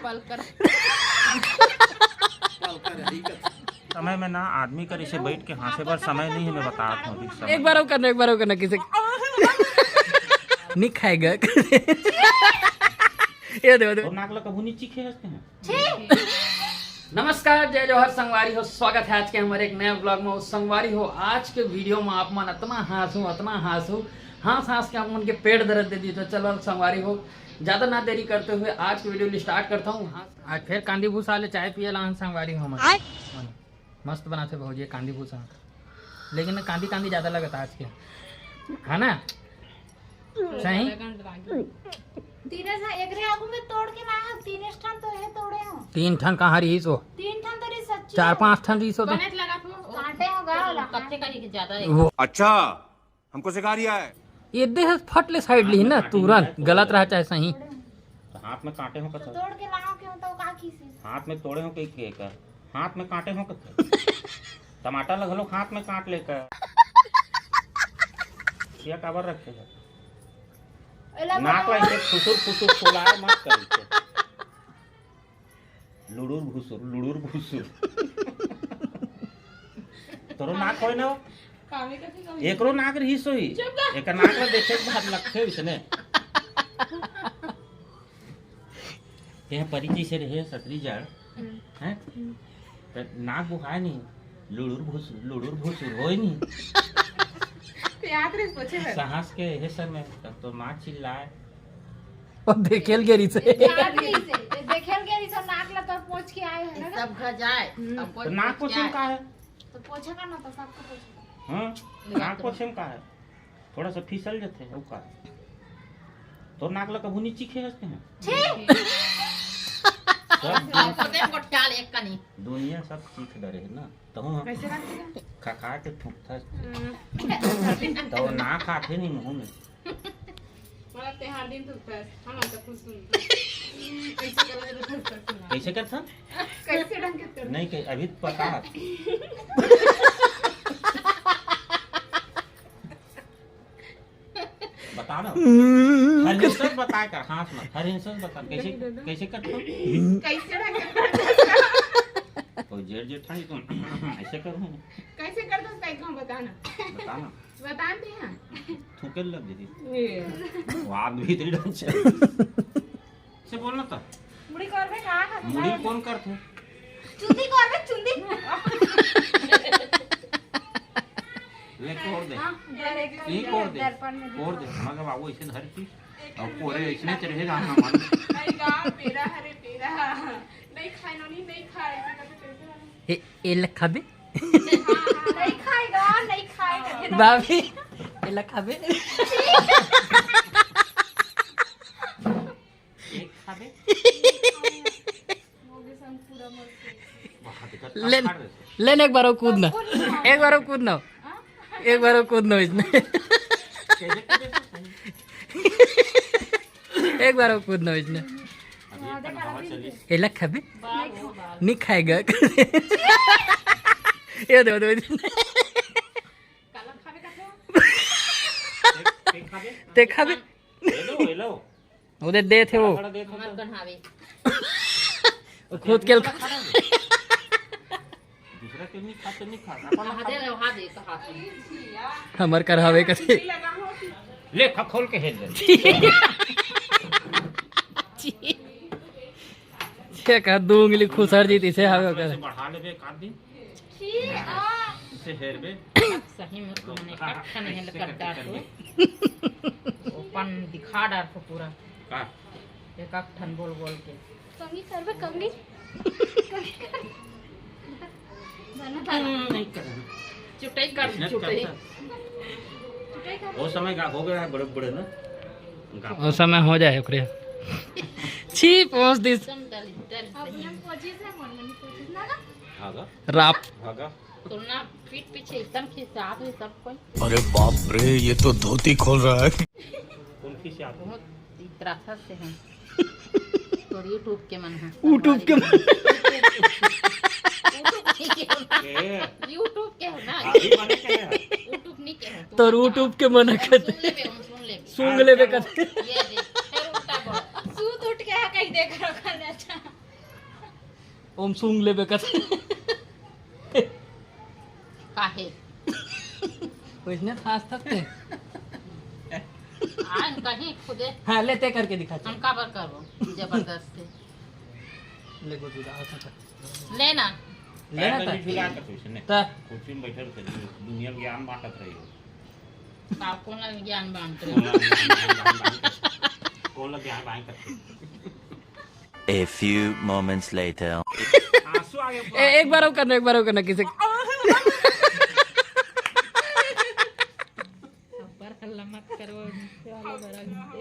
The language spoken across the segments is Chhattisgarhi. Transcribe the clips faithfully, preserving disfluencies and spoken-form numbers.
पलकर। समय में ना आदमी कर इसे बैठ के हाँसे बर समय नहीं है, मैं बतात हूँ अभी समय। एक बार और करना, एक बार और करना, किसे नहीं खाएगा। ये दे, दे। और नाक ला कभू नीची खे हंसते हैं। नमस्कार, जय जोहार संगवारी हो, स्वागत है आज के हमारे एक नए ब्लॉग में। और संगवारी हो, आज के वीडियो में आप मन अतना हाँसू, अतना हाँसू, हाँस हाँस के आप मन के पेट दर्द दे दी। तो चलो संगवारी हो, ज्यादा ना देरी करते हुए आज के वीडियो स्टार्ट करता हूँ। हाँ, आज फिर कांदी भूसा ले चाय पिए ला संगवारी हो। मस्त बनाथे भौजी कांदी भूसा, लेकिन कांदी कांदी ज्यादा लगता आज के, है ना? सही। तीने ठन एकरे आगू में तोड़ के लाए हो, तीने ठन तो ये तोड़े हो। तीन ठन कहाँ रहीस हो? तीन ठन तो रहीस सच्ची। चार पांच ठन रहीस हो तो। काटे हो गा वाला। कच्चे का ही ज्यादा है। वो अच्छा, हमको सिखा रिया है। ये देह फट ले साइड ली ना, तुरंत गलत रहा चाहे सही। तो हाथ में काटे हो तो कथो। तोड़ के लाओ क्यों तो का किसी। हाथ में तोड़े हो कहीं के कर। हाथ में काटे हो कथो। टमाटर लग लो हाथ में काट लेकर। ये काबर रखे है? एला नाक बनाओ। ला इसे फुसुर फुसुर फुलाए मत कर इसे। लुड़ुर भुसुर, लुड़ुर भुसुर। तोरो नाक होय ना? कामे कथी कहू? एकरो नाक रहीस होही। चुप रह। एकर नाक ला देखे के बाद लगथे इसने। ये परिचय से रहे सतरी जड़, हम्म। हैं? हम्म। त नाक बुहाय नहीं, लुड़ुर भुसुर, लुड़ुर भुसुर होय नहीं। तो याद रहे सोचे है। साहस के हे सर में तब तो माँ चिल्लाए। वो देखेल के रही से। देखेल के रही से, देखेल के रही से नाक ला तो पोंछ के आए है ना। सब घर जाए, हम्म। अब कोई तो नाक पोंछ के पोछे में आए। का है? तो पोछे का ना तो सबको पोछे का। हाँ, नाक पोछे में का है? थोड़ा सा फिसल जथे, अउ का? तोर नाक ला कभू नीची खे हंसते हैं? छी! सब दुनिया, गोटे गोट चाल एक कनी। दुनिया सब चीख डरे है ना, तहूँ हम कैसे रखते हैं? खा खा के थूकथस। हम्म। तो ना खाथे नहीं मुंह में। बोला, "तेहार दिन थूकथस, हम तो खुश सुन।" कैसे गलत थूकथस ना? कैसे करथन? कैसे ढंग के करथस? नहीं, कह-, अभी तो पता है। बता ना। हम्म। हर हिंसक बताए कर, हाँस मत। हर हिंसक बता, कैसे, नहीं, नहीं, नहीं। कैसे करथो? कैसे ना करथो? कोई जेठ जेठानी तो ऐसे करूँ। कैसे करथो, सही कहूँ, बता ना। बता ना। बता दे हाँ। थूके लग जही। ये। वाद भीतरी ढंग से। से बोलना तो। मुड़ी करबे का? मुड़ी कौन करथे? चुंदी करबे, चुंदी। ले, कोर दे। हाँ, दे, दे, ई कोर दे। दर्पण में कोर दे। मगर बाबू ऐसे धर की। अब कोरे ऐसने चढ़ेगा ना मन। नहीं गा, पेरा हरे पेरा। नहीं खाए नोनी, नहीं खाए। ऐसे करके कैसे बने? ए, ए लखाबे? हाँ, हाँ, नहीं खाएगा, नहीं खाएगा। भाभी, ए लखाबे? एक खाबे? ले, ले ना एक बार वो कूद ना। एक बार वो कूद ना। एक बार वो कूद ना इसने। एक बार वो कूद ना इसने। एला खाबे? नहीं खाएगा। ये दे, दे, दे। ते खाबे? Hello, hello. ओदे देथे वो। बड़ा देथे हमर तो। कन्हावे। वो खुद के खा। दूसरा के नहीं खा तो नहीं खा। अपन हाँ, खा। दे रहे हो, हाँ, दे, तो हाथ में। हमर करहावे कथे। ले, खा खोल के हेल दे। ये कहा दो उंगली खुसर जी, इसे हवे हाथ में कर। से बढ़ा लेबे एक आध दिन। इसे हेरबे। सही में तुमने कट्ठा नहीं हेल कर डार तो। ओपन दिखा डार तो पूरा। का? एक आध ठन बोल बोल के। कंगी करबे, कंगी। नहीं करना। चुटाई कर, मेहनत चुटाई। करता। वो समय का हो गया है बड़े बड़े ना। वो समय हो जाए ओकरे। छी, पहुंच दिस। एकदम डल, डल। अपने कोचिस है, मन में कोचिस ना ना। भागा। राप। भागा। तुलना पीठ पीछे एकदम खिंचात है सब कोई। अरे बाप रे, ये तो धोती खोल रहा है। कौन खिंचात है? बहुत इतरासा से हैं। तोर YouTube के मन है। YouTube के मन। YouTube नहीं के हो ना। ए। YouTube के हो ना। अभी बने के है। YouTube नहीं के हो। तोर YouTube के मन है। सुन लेबे, सुन लेबे। सुन लेबे कथे। ये देख, फिर उल्टा बोल। ओम सूंघ लेबे कस। काहे? वइसने खास थक ते। आन कहीं खुदे। हाँ, ले ते करके दिखा, चल। हम काबर करबो जबरदस्ती? ले गोदू दा, आ, खा, खा। लेना। लेना पैर में था। भी झुला के पूछ ने। ता। कुर्सी में बैठल थे, दुनिया के ज्ञान बांटत रही हो। का, कौन ला ज्ञान बांट रहे? कौन ला ज्ञान बांट रहे? कौन ला ज्ञान बांट रहे? A few moments later. आंसू आ गया। ए, एक बार और करना, एक बार और करना किसी। अब्बर हल्ला मत करो, नीचे वाले बड़ा गिरते।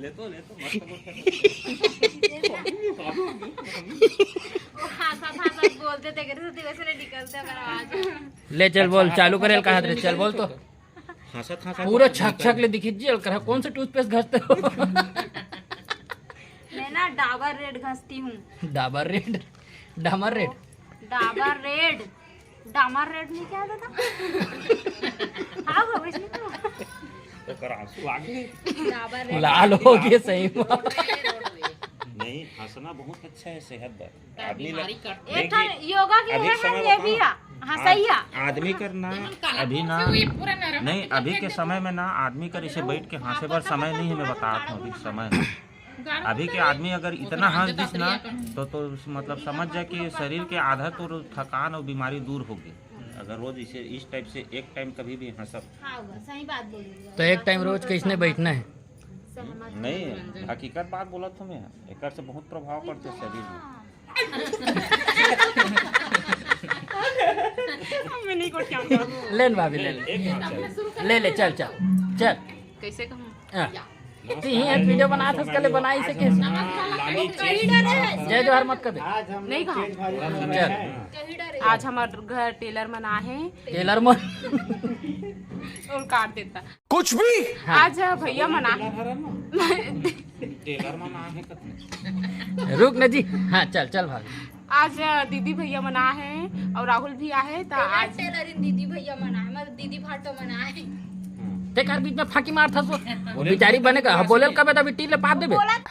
ले तो, ले तो, मत करो। वो हांसत हांसत बोलते थे, कैसे दिवस में निकलते अगर आवाज। ले चल बोल, चालू करेल कहा रे, चल बोल तो। हंसत हंसत पूरा छक छक ले दिखी जी, अलकर कौन से टूथपेस्ट घसते हो? मैं ना डाबर रेड घसती हूँ। डाबर रेड, डामर रेड। डाबर रेड, डामर रेड नहीं क्या होता था? हाँ, वो इसमें तो ओकर आंसू आ गए। डाबर रेड। लाल हो गए सही में। नहीं, हंसना बहुत अच्छा है सेहत बर। आदमी ला-, बीमारी कट देख एक ठन जी, योगा के अभी है, समय ये भी बताऊं? है। हाँ, सही है। आद-, आदमी कर ना, अभी ना, नहीं, अभी के समय में ना आदमी कर इसे बैठ के हंसे बर समय नहीं है, मैं बता रहा हूँ, अभी समय है। अभी के आदमी अगर इतना हंस दिस ना, तो, तो मतलब समझ जा कि शरीर के आधा तो थकान और बीमारी दूर हो गई। अगर रोज इसे, इस टाइप से एक टाइम कभी भी हंसब। हाँ, सही बात बोल रहे हो। तो एक टाइम रोज कैसने बैठना है? सहमत नहीं, हकीकत बात बोलत हूँ मैं, एकर से बहुत प्रभाव पड़ते शरीर में। मैं नहीं गोठियाऊंगा। ले न भाभी, ले ले। एक बात है। ले ले, चल, चल, चल। कैसे कहूँ? हाँ। या। तू ही एक वीडियो बना था, उसके लिए बनाई से कैसे? हाँ, लाली चीज। जय जोहार मत कर दे। आज हम नहीं कहा। चल। आज हमार घर टेलर मन आहे। टेलर मन। और काट देता। कुछ भी। हाँ। आज भैया मन आहे। टेलर मन आहे कतने। रुक न जी। हाँ, चल, चल भाभी। आज दीदी भैया मन आहे और राहुल भी आहे, त आज टेलर इन दीदी भैया मन आहे, मतलब दीदी भाटो मन आहे। ते कर बीच में फांकी मार था सो। बोले बेचारी बने का, हाँ, बोले कबे तभी टीले पाप देबे। बोला। ना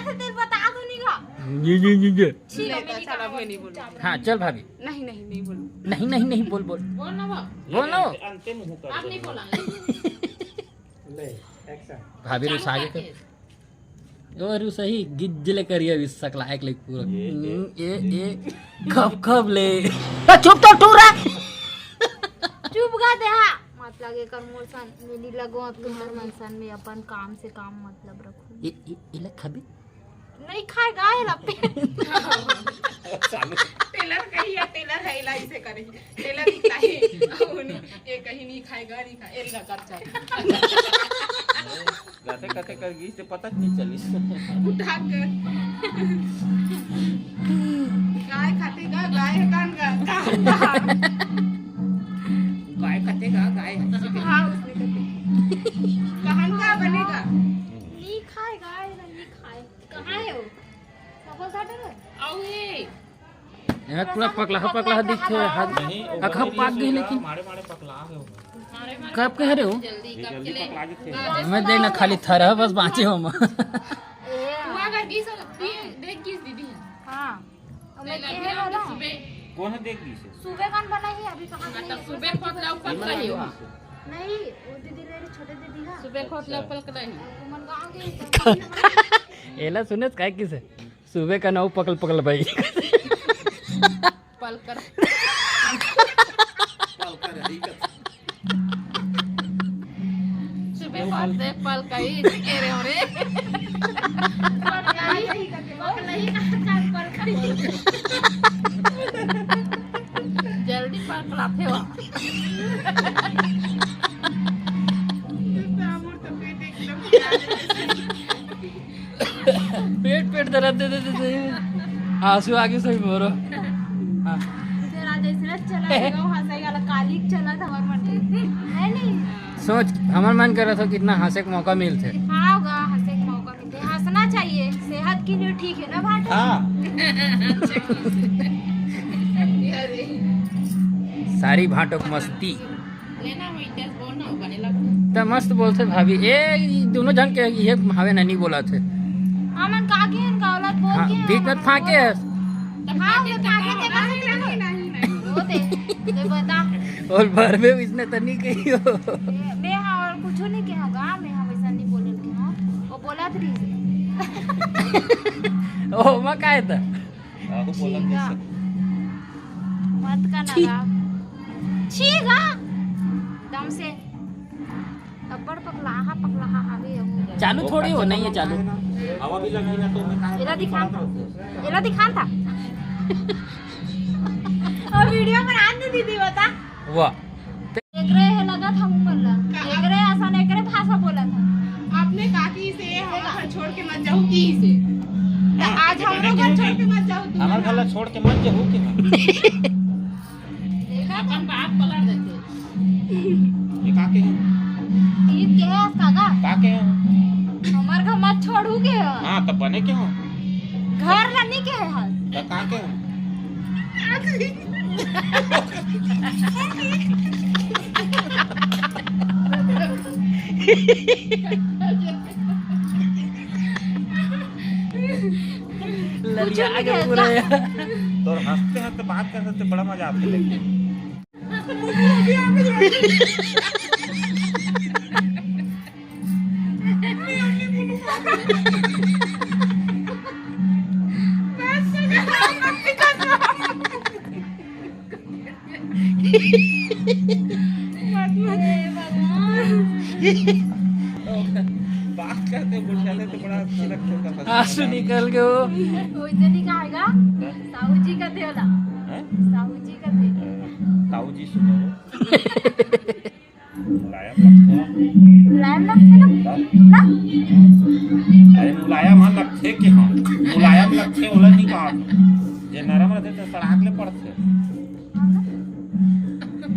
तो तेरे बता दो नहीं गा। ये, ये, ये, ये। ठीक है, मैं नहीं चल, अब मैं नहीं बोलूँ। हाँ, चल भाभी। नहीं, नहीं, नहीं बोलूँ। नहीं, नहीं, नहीं, बोल, बोल। बोल ना बाप। बोल ना। अंतिम मुंह कर आप दो। नहीं बोला। ले, एक्शन। भाभी रुस आगे कर। ओ, अरे सही गिज्जले करिया भी सकला एक ले पूरा। ये, ये, हम्म, ये, ये, खप, खप ले। ए, चुप तो टूरा। चुप गा दे हा। मत लगे कर मोर सन, मेरी लगो अब तुम्हार मन सन में अपन काम से काम मतलब रखो। ये, ये, ये ले खबी। नहीं खाएगा ये लपे। टेलर कही या टेलर है, इला इसे करी। टेलर निकला ही। ये कहीं नहीं खाएगा, नहीं खा-, ये लगा कर चल। कथे कथे कर गीस ते पता नहीं चलिस। उठा कर। गाय खाते गा, गाय है कान गा, कान गा। गाय खाते गा, गाय है। हाँ, उसने खाते। कहान का बनेगा? नहीं खाएगा, ये नहीं खाए। कहाँ है वो? सफल सा डर है? आओ ये। यार, पूरा पकला, पकला दिखथे, हाथ नहीं, वो अखा पकला पाक गई, लेकिन मारे, मारे पकला है वो। कब कह रहे हो? जल्दी, ये कब जल्दी के लिए? पकला के थे। मैं देना खाली थरा बस बाँचे हो मैं। तू अगर गीस हो, तू देख गीस दीदी। हाँ। अब मैं कह रहा हूँ ना। सुबह। कौन है देख गीस? सुबह कौन बना है? अभी कहाँ हाँ, गई तो है? सुबह खोद ला, ऊपर ये कहीं मना हुआ। नहीं, वो दीदी ले रही, छोटे दीदी ना। सुबह खोद ला, अच्छा। ऊपर कहीं। वो मन गाँव गई तो एला सुनेस काय किसे? सुबह का नाव पकल पकल भाई। पलकर। पलकर है, ठीक है। सुबह पल से पल का ही कह रहे हो रे। पल का ही, पल का ही। जल्दी पकड़ाते हो। पेट, पेट दर्द दे, दे, दे, दे। आंसू आगे सही बोलो। हाँ। तेरा जैसे ना चला गया, वो हंसाई वाला कालिक चला था हमारे मन में। है नहीं? सोच, हमार मन कर रहा था कितना हंसे के मौका मिलते। हाँ, होगा, हंसे के मौका मिलते। हंसना चाहिए, सेहत के लिए ठीक है ना भाटो? हाँ। अरे। सारी भाटो की मस्ती। त मस्त बोलथे भाभी। ए, ई दोनों झन के ये हवे ना, नहीं बोलथे। हमन का के हन, का औलाद बोल हाँ, के बीच में हन, फाके बोल। हस। हाँ, वो फाके ते का, नहीं, नहीं, नहीं, नहीं। वो दे, दे बता। और भर में इसने त नहीं कही हो। ए, मैं हाँ और कुछ नहीं कहा गा, मैं हाँ वैसा नहीं बोले के हाँ। वो बोला थी। ओ, मैं का है त? आगू बोलन ठीक है। जैसे। मत का ना छी। गा। छी गा। दम से। अब्बड़ पकलाहा, पकलाहा हावे हो। चालू थोड़ी हो, नहीं है चालू। हवा भी लगी ना तो मैं कहा एला दिखान था। एला दिखान था। और वीडियो बना दे दीदी, बता। वाह। एकरे हे लगा था मुंह मल्ला। एकरे आसान, एकरे भाषा बोला था। आपने काकी से हमारा घर छोड़ के मत जाओ की से। तो आज हमरो घर छोड़ के मत जाओ तू। हमार घर ला छोड़ के मत जाओ कि ना। देखा, अपन बाप पलट देते। ये का के हैं? ये के है काका? का के हैं? हमार घर मत छोड़ू के है। हाँ, तो बने के हो? घर ला नहीं के है। तो का के हो? ललिया के पूरा यार। तोर हंसते हंसते बात करते तो बड़ा मजा आते लेकिन। बात करते गुड़गुड़ाते तो बड़ा अच्छा लगता था। आंसू निकल गए वो। वैसे नहीं कहेगा। साहू जी का थे वाला। हैं? साहू जी का थे। ताऊ जी सुनो। मुलायम लगथे। मुलायम लगथे ना? ना? अरे मुलायम हाँ लगथे कि हाँ। मुलायम लगथे ओला नहीं कहा। जे नरम रहथे तो सड़ाक ले पड़थे।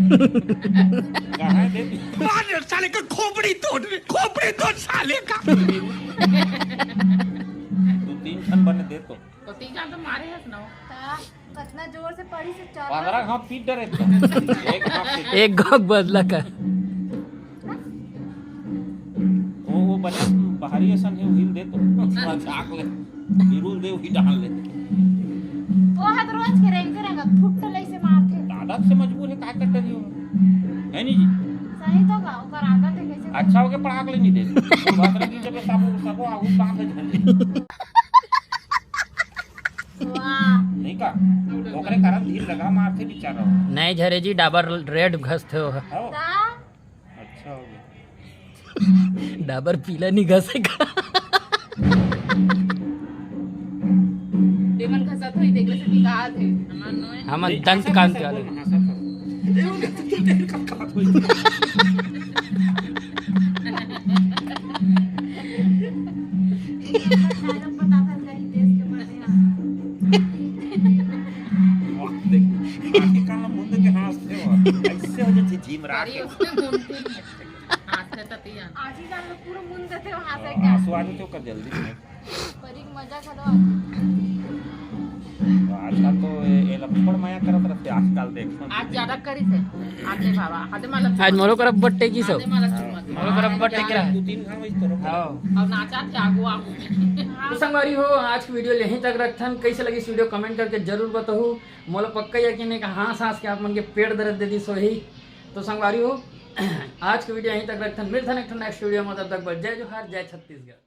कहाँ है देवी? मार साले का खोपड़ी तोड़, खोपड़ी तोड़ साले का। दो तीन ठन बने दे तो। तो तीन ठन तो मारे हस ना। हाँ। कितना जोर से पड़ी से चार पंद्रह घाव पीट डरे थे। एक घाव पीट। एक घाव बदला का। वो, वो बने बाहरी असन है, उहिल दे तो। झाक ले। बिरुल दे, उही डाल ले। वो हाथ रोज के रेंग के रेंग, फुट ले से मार के। आदत से मजबूर है, काय कर डरी हो? है नहीं जी? सही तो का, ओकर आदत है कैसे? अच्छा हो के पड़ाक ले नहीं दे। वो भाषण की जगह सबो, सबो आगू काम है झंझट। वाह। नहीं का? ओकरे कारण धीर लगा मारथे बेचारा। नहीं झरे जी, डाबर रेड घसथे हो। हो? का? अच्छा हो गया। डाबर पीला नहीं घसे का? देमन घसत होई, देखले से निकाल थे। हमन नहीं, दंत ऐसा कांति कैसे वाले। बोल, हाँ, सब, सब। वाह, देख, आखिर कान ला मुंद के हंसथे हो। ऐसे हो जाथे झिमरा के। हंसथे ततिया। आखिर कान ला पूरा मुंद देथे हो, हंसे हाँ, का। आंसू आ जाथे ओकर जल्दी में। परी के मजा घलो आथे। तो आजकल तो ये, ये लफड़ मया करत रहथे आजकल, देख। आज ज्यादा करिस हे। आज ले बाबा, आज माला आज मोरो करब बट्टे की सब। आज माला चुम्मा दे। मोरो करब बट्टे के रहा। दो तीन घाव इस तरह। हाँ। अब नाचा थे आगू आगू। तो संगवारी हो, आज की वीडियो यहीं तक रखथन। कैसे लगी इस वीडियो, कमेंट करके जरूर बताहू। मोला पक्का यकीन है कि हंस हंस के आप मन के पेट दर्द दे दी सोही। तो संगवारी हो, आज की वीडियो यहीं तक रखथन। मिलथन एक ठो नेक्स्ट वीडियो में, तब तक बस जय जोहार, जय छत्तीसगढ़।